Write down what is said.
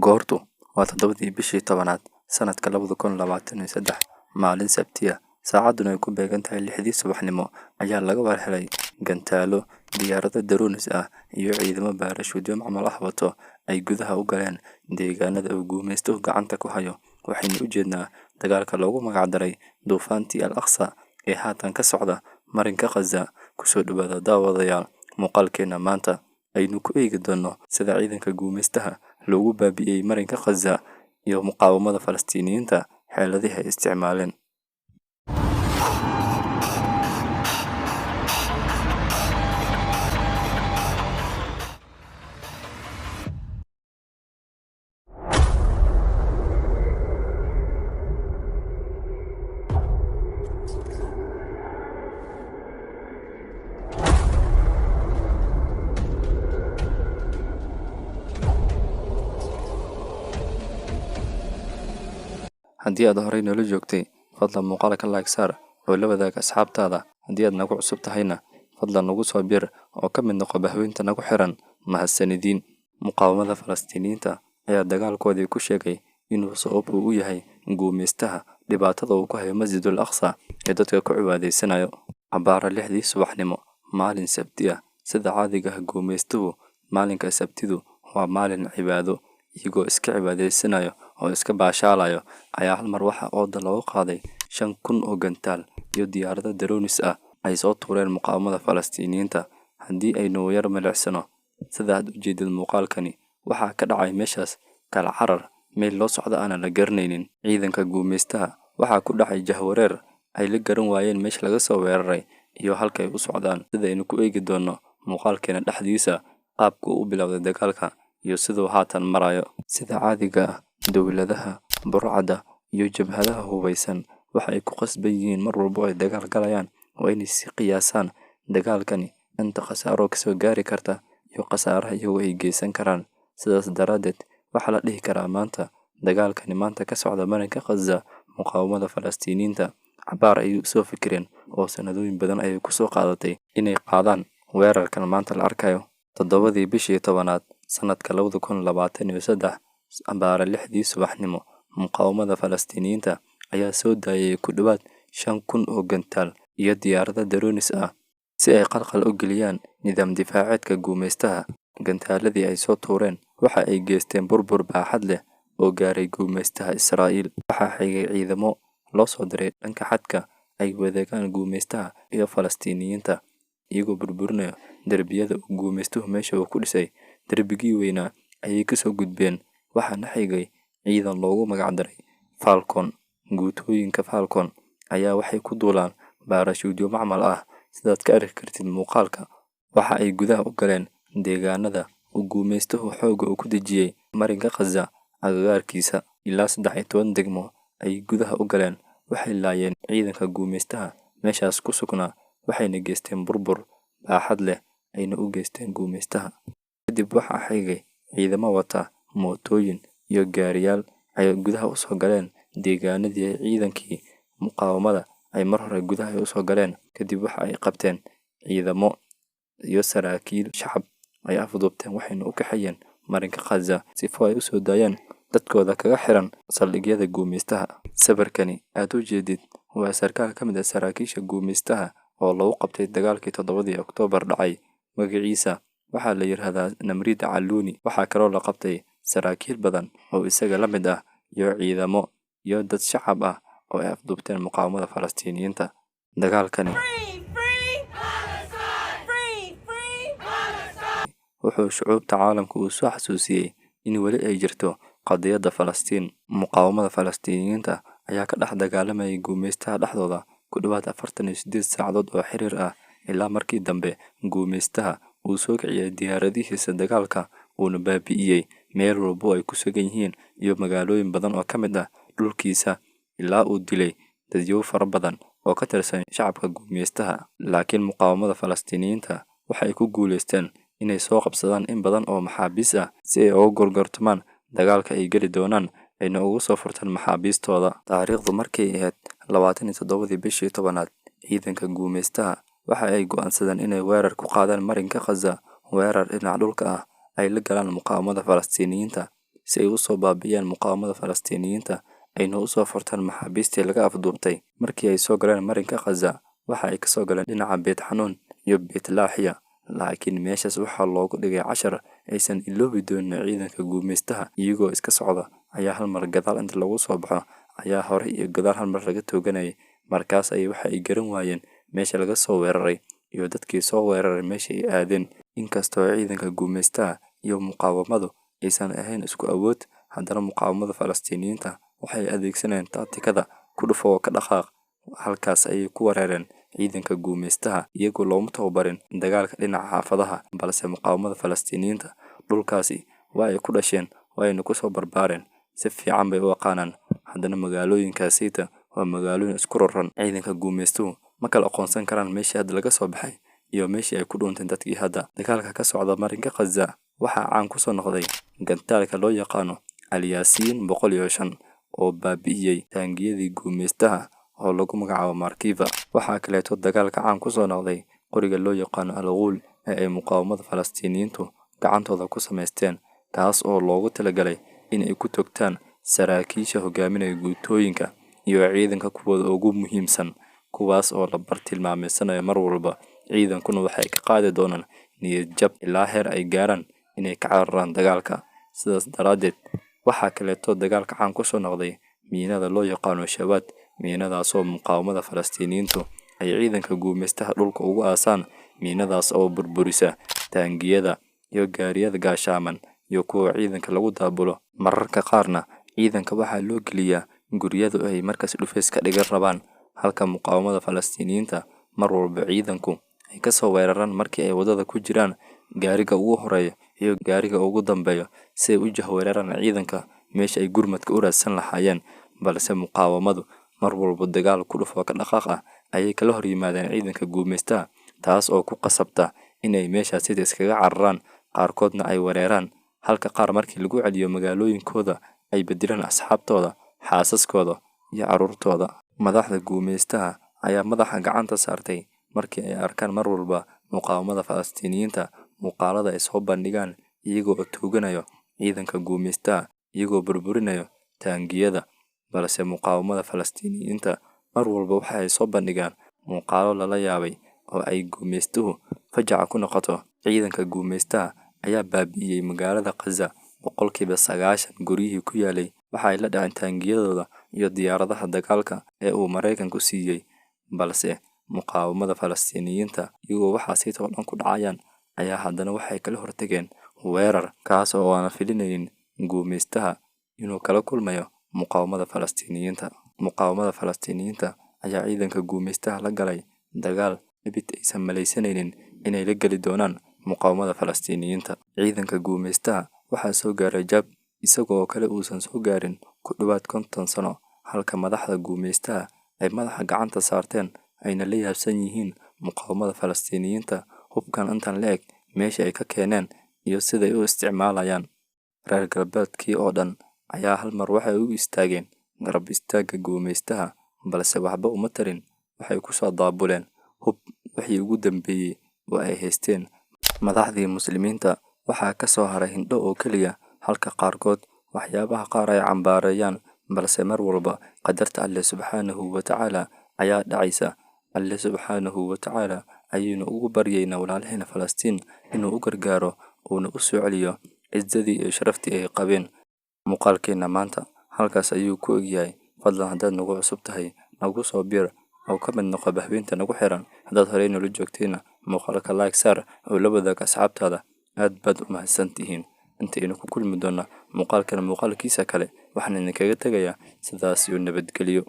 Goortu waa 7dii bishii 10aad sanadka 2023, maalin Sabti ah, saacadduna ay ku beegan tahay 6dii subaxnimo ayaa laga war helay gantaalo, diyaarado drones ah iyo ciidamo baarashuudyo macmal ah wato ay gudaha u galeen deegaanada uu guumaystuhu gacanta ku hayo. Waxaynu u jeednaa dagaalka loogu magac daray duufaantii Al Aqsa ee haatan ka socda marinka Khaza. Kusoo dhawaada daawadayaal muuqaalkeena maanta aynu ku eegi doonno sida ciidanka guumaystaha loogu baabi'iyey marinka Khaza iyo muqaawamada Falastiiniyiinta xeeladihii ay isticmaaleen. Haddii aad horey noola joogtay, fadlan muuqaalka like saar oo la wadaag asxaabtaada. Haddii aad nagu cusub tahayna, fadlan nagu soo bir oo ka mid noqo bahweynta nagu xiran. Mahadsanidin. Muqaawamada Falastiiniyiinta ayaa dagaalkoodii ku sheegay inuu sabab uu u yahay guumaystaha dhibaatada uu ku hayo Masjidul Aqsa ee dadka ku cibaadaysanayo. Abbaara 6dii subaxnimo maalin Sabti ah, sida caadiga ah guumaystuhu maalinka Sabtidu waa maalin cibaado, iyagoo iska cibaadaysanayo oo iska baashaalayo ayaa hal mar waxa ooda looga qaaday 5000 oo gantaal iyo diyaarado drones ah ay soo tuureen muqaawamada Falastiiniyiinta. Haddii aynu yar milicsano sida aad u jeedid muuqaalkani, waxaa ka dhacay meeshaas kala carar, meel loo socdo aanan la garanaynin. Ciidanka guumaystaha waxaa ku dhacay jahwareer ay la garan waayeen meesha laga soo weeraray iyo halka ay u socdaan. Sida aynu ku eegi doonno muuqaalkeena dhexdiisa qaabka uu u bilowday dagaalka iyo siduu haatan marayo. Sida caadiga ah, dowladaha, burcadda iyo jabhadaha hubaysan waxa ay ku qasban yihiin mar walba oo ay dagaal galayaan waa inay si qiyaasaan dagaalkani inta khasaaro kasoo gaari karta iyo khasaaraha iyagoo ay geysan karaan. Sidaas daraaddeed, waxaa la dhihi karaa maanta dagaalkani maanta ka socda marinka Khaza, muqaawamada Falastiiniyiinta cabaar ayay usoo fikireen oo sanadooyin badan ayay kusoo qaadatay inay qaadaan weerarkan maanta la arkayo. 7dii bishii 10aad sanadka 2023, abbaara 6dii subaxnimo, muqaawamada Falastiiniyiinta ayaa soo daayay ku dhowaad 5000 oo gantaal iyo diyaarado drones ah si ay qalqal u geliyaan nidaam difaaceedka guumaystaha. Gantaaladii ay soo tuureen waxa ay geysteen burbur baaxad leh oo gaaray guumaystaha Israa'iil. Waxaa xigay ciidamo loo soo diray dhanka xadka ay wadaagaan guumaystaha iyo Falastiiniyiinta, iyagoo burburinaya derbiyada uu guumaystuhu meesha uu ku dhisay. Derbigii weynaa ayay kasoo gudbeen, waxaana xigay ciidan loogu magac daray Falcon. Guutooyinka Falcon ayaa waxay ku duulaan baarashuudyo macmal ah. Sidaad ka arki kartid muuqaalka, waxa ay gudaha u galeen deegaanada uu guumaystuhu xoogga uu ku dejiyey marinka Khaza agagaarkiisa. Ilaa 13 degmo ayay gudaha u galeen, waxay laayeen ciidanka guumaystaha meeshaas ku sugnaa, waxayna geysteen burbur baaxad leh ayna u geysteen guumaystaha. Kadib waxaa xigay ciidamo wata mootooyin iyo gaariyaal ay gudaha usoo galeen deegaanadii ay ciidankii muqaawamada ay mar hore gudaha ay usoo galeen. Kadib waxa ay qabteen ciidamo iyo saraakiil shacab ay afduubteen, waxayna u kaxeeyeen marinka Khaza sifo ay usoo daayaan dadkooda kaga xiran saldhigyada guumaystaha. Sawirkani aad u jeedid waa sarkaal ka mid ah saraakiisha guumaystaha oo lagu qabtay dagaalkii 7dii Oktoobar dhacay. Magaciisa waxaa la yiraahdaa Namriid Caluuni. Waxaa kaloo la qabtay saraakiil badan oo isaga la mid ah iyo ciidamo iyo dad shacab ah oo ay afduubteen muqaawamada Falastiiniyiinta. Dagaalkani Free, free Palestine! Free, free Palestine! wuxuu shucuubta caalamka uu soo xasuusiyey in weli ay jirto qadiyadda Falastiin. Muqaawamada Falastiiniyiinta ayaa ka dhex dagaalamayay guumaystaha dhexdooda ku dhowaad 48 saacadood oo xiriir ah, ilaa markii dambe guumaystaha uu soo kiciyey diyaaradihiisa dagaalka uuna baabi'iyey meel walbo ay ku sugan yihiin iyo magaalooyin badan oo ka mid ah dhulkiisa, ilaa uu dilay dadyow fara badan oo ka tirsan shacabka guumaystaha. Laakiin muqaawamada Falastiiniyiinta waxa ay ku guulaysteen inay soo qabsadaan in badan oo maxaabiis ah si ay uga gorgortamaan dagaalka ay geli doonaan ayna uga soo furtaan maxaabiistooda. Taariikhdu markay ahayd 27dii bishii 10aad, ciidanka guumaystaha waxa ay go'aansadeen inay weerar ku qaadaan marinka Khaza, weerar dhinaca dhulka ah ay la galaan muqaawamada Falastiiniyiinta si ay u soo baabi'iyaan muqaawamada Falastiiniyiinta ayna u soo furtaan maxaabiistii laga afduubtay. Markii ay soo galeen marinka Khaza, waxa ay ka soo galeen dhinaca Beyt Xanuun iyo Beyt Laaxiya, laakiin meeshaas waxaa loogu dhigay cashar aysan iloobi doonin ciidanka guumaystaha. Iyagoo iska socda ayaa hal mar gadaal inta lagu soo baxo ayaa hore iyo gadaal hal mar laga tooganayay. Markaas ayay waxa ay garan waayeen meesha laga soo weeraray iyo dadkii soo weeraray meesha ay aadeen. Inkastoo ciidanka guumaystaha iyo muqaawamadu aysan ahayn isku awood, haddana muqaawamada Falastiiniyiinta waxay adeegsanayeen taatikada ku dhufo oo ka dhaqaaq. Halkaas ayay ku weerareen ciidanka guumaystaha, iyagoo looma tababarin dagaalka dhinaca xaafadaha, balse muqaawamada Falastiiniyiinta dhulkaasi waa ay ku dhasheen, waa ayna ku soo barbaareen, si fiican bay u aqaanaan. Haddana magaalooyinkaasita waa magaalooyin isku raran. Ciidanka guumaystuhu ma kala aqoonsan karaan meeshii hadda laga soo baxay iyo meeshii ay ku dhuunteen dadkii hadda. Dagaalka ka socda marinka Khaza waxaa caan ku soo noqday gantaalka loo yaqaano Alyaasiin 105 oo baabi'iyey taangiyadii guumaystaha oo lagu magacaabo Markiva. Waxaa kaleeto dagaalka caan ku soo noqday qoriga loo yaqaano Al Ghuul ee ay muqaawamada Falastiiniyiintu gacantooda ku samaysteen, kaas oo loogu talagalay in ay ku toogtaan saraakiisha hogaaminaya guutooyinka iyo ciidanka kuwooda ugu muhiimsan, kuwaas oo la bartilmaameedsanayo mar walba. Ciidankuna waxay ka qaadi doonaan niyad jab ilaa heer ay gaaraan inay ka cararaan dagaalka. Sidaas daraaddeed, waxaa kaleeto dagaalka caan ku soo noqday miinada loo yaqaano Shawaad, miinadaasoo muqaawamada Falastiiniyiintu ay ciidanka guumaystaha dhulka ugu aasaan, miinadaas oo burburisa taangiyada iyo gaariyada gaashaaman iyo kuwa ciidanka lagu daabulo. Mararka qaarna ciidanka waxaa loo geliyaa guryada ay markaas dhufays ka dhigan rabaan, halka muqaawamada Falastiiniyiinta mar walba ciidanku ay ka soo weeraraan markii ay waddada ku jiraan gaariga ugu horeeya iyo gaariga ugu dambeeya si ay u jahwareeraan ciidanka meesha ay gurmadka u raadsan lahaayeen. Balse muqaawamadu mar walba dagaal ku dhufo ka dhaqaaq ah ayay kala hor yimaadeen ciidanka guumaystaha, taas oo ku qasabta inay meeshaas sida iskaga cararaan, qaarkoodna ay weeraraan, halka qaar markii lagu celiyo magaalooyinkooda ay bedilaan asxaabtooda, xaasaskooda iyo carruurtooda. Madaxda guumaystaha ayaa madaxa gacanta saartay markii ay arkaan mar walba muqaawamada Falastiiniyiinta muuqaalada ay soo bandhigaan iyaga oo tooganayo ciidanka guumaystaha, iyagoo burburinayo taangiyada. Balse muqaawamada Falastiiniyiinta mar walba waxa ay soo bandhigaan muuqaalo lala yaabay oo ay guumaystuhu fajaca ku noqoto. Ciidanka guumaystaha ayaa baabi'iyey magaalada Khaza 90% guryihii ku yaalay waxa ay la dhaceen taangiyadooda iyo diyaaradaha dagaalka ee uu Maraykanku siiyey. Balse muqaawamada Falastiiniyiinta iyagoo waxaasi oo dhan ku dhacayaan ayaa haddana waxay kala hortageen weerar kaas oo aan filinaynin guumaystaha inuu kala kulmayo muqaawamada Falastiiniyiinta. Muqaawamada Falastiiniyiinta ayaa ciidanka guumaystaha la galay dagaal abid aysan malaysanaynin inay la geli doonaan muqaawamada Falastiiniyiinta. Ciidanka guumaystaha waxaa soo gaaray jab isagoo kale uusan soo gaarin ku dhowaad 50 sano, halka madaxda guumaystaha ay madaxa gacanta saarteen ayna la yaabsan yihiin muqaawamada Falastiiniyiinta hubkan intan la eg meesha ay ka keeneen iyo siday u isticmaalayaan. Reer galbeedkii oo dhan ayaa hal mar waxay u istaageen garab istaagga guumaystaha, balse waxba uma tarin. Waxay ku soo daabuleen hub wixii ugu dambeeyey oo ay haysteen. Madaxdii muslimiinta waxaa ka soo haray hindho oo keliya, halka qaarkood waxyaabaha qaar ay cambaareeyaan, balse mar walba qadarta Alle subxaanahu wa tacaala ayaa dhacaysa. Alle subxaanahu wa tacaala ayaynu ugu baryaynaa walaalaheena Falastiin inuu u gargaaro uuna u soo celiyo cizzadii iyo sharaftii ay qabeen. Muuqaalkeena maanta halkaas ayuu ku egyahay. Fadlan haddaad nagu cusub tahay, nagu soo biir oo ka mid noqo bahweynta nagu xiran. Haddaad horey noola joogtayna, muuqaalka like saar oo la wadaag asxaabtaada. Aad baad u mahadsantihiin. Intaynu ku kulmi doona muuqaalkan muuqaalkiisa kale, waxaan idinkaga tegayaa sidaas iyo nabadgelyo.